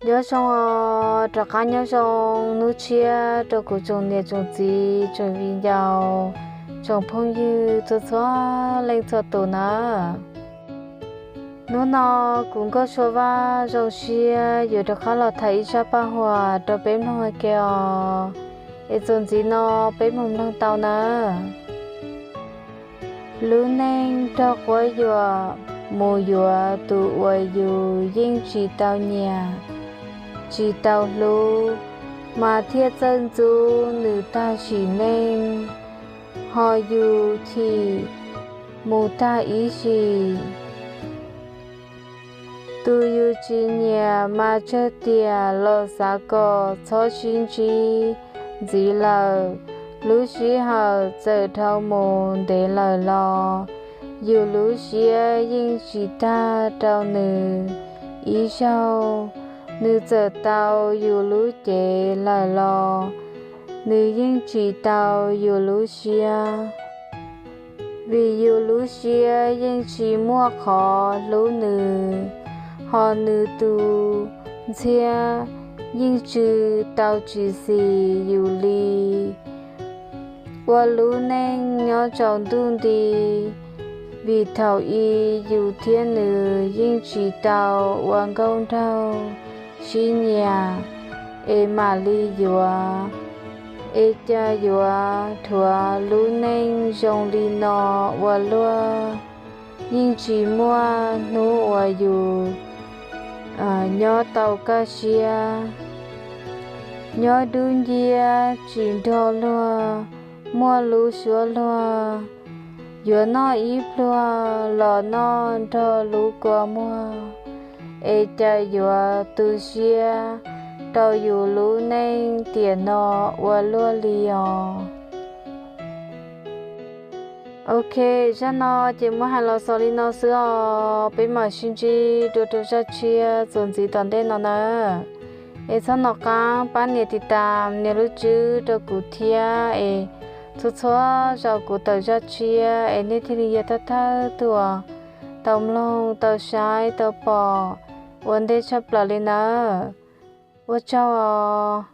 Nyob zoo os, rov qab nyob zoo hnub tshiab rau kuv tsoom niam tsoom txiv tsoom viv ncaus, tsoom phooj ywg txhua txhua leej txhua tus na. Hnub no kuv Nkauj Sua Vaj zoo siab yuav rov qab los tham ib zaj paj huam rau peb mloog ua ke os. Es txuas ntxiv no peb mus mloog tau na. Lub neej raug quab yuam, mus yuav tus uas yus yeej tsis tau nyiam, tsis tau hlub, mas thiaj txawj ntxub nws tag sim neej, ho yus chim mus tag ib sim. Tus yus tsis nyiam mas tsawg tiam los xav kom txhob sib ntsib ntxiv lawm. Lub sij hawm txawm dhau mus ntev lawm los yus lub siab yeej tsis tag rau nws ib zaug. Nws txawm tau yus lub cev lawm los nws yeej tsis tau yus lub siab, vim yus lub siab yeej tsis muaj qhov hlub nws, ho nws tus ntxhiab yeej tsw tau tsis xis yus li. Ua lub neej nyob tsaus ntuj nti, vim thaum i yus thiab nws yeej tsis tau ua nkauj nraug sib nyiam es mam li yuav. Es cas yuav dhuav lub neej zoo li no ua luaj, yeej tsis muaj hnub uas yus nyob tau kaj siab. Nyob dub nciab tsis nrog luag, muaj lub suab luag, yuav noj ib pluag los noj nrog lub kua muag, es cas yuav tu siab rau yus lub neej tiam no ua luaj li os. Ok, zaj no ces muab hais los xaus li no xwb os, peb mam sib ntsib dua rau zaj tshiab txuas ntxiv tom ntej no na. Es txhob nco qab pab nias tiv tas nias lub tswb rau kuv thiab es txhua txhua zaus kuv tawm zaj tshiab es nej thiaj li yog thawj thawj tug uas tau mloog, tau saib, tau pom ua ntej tshaj plaws li nawb. Ua tsaug os.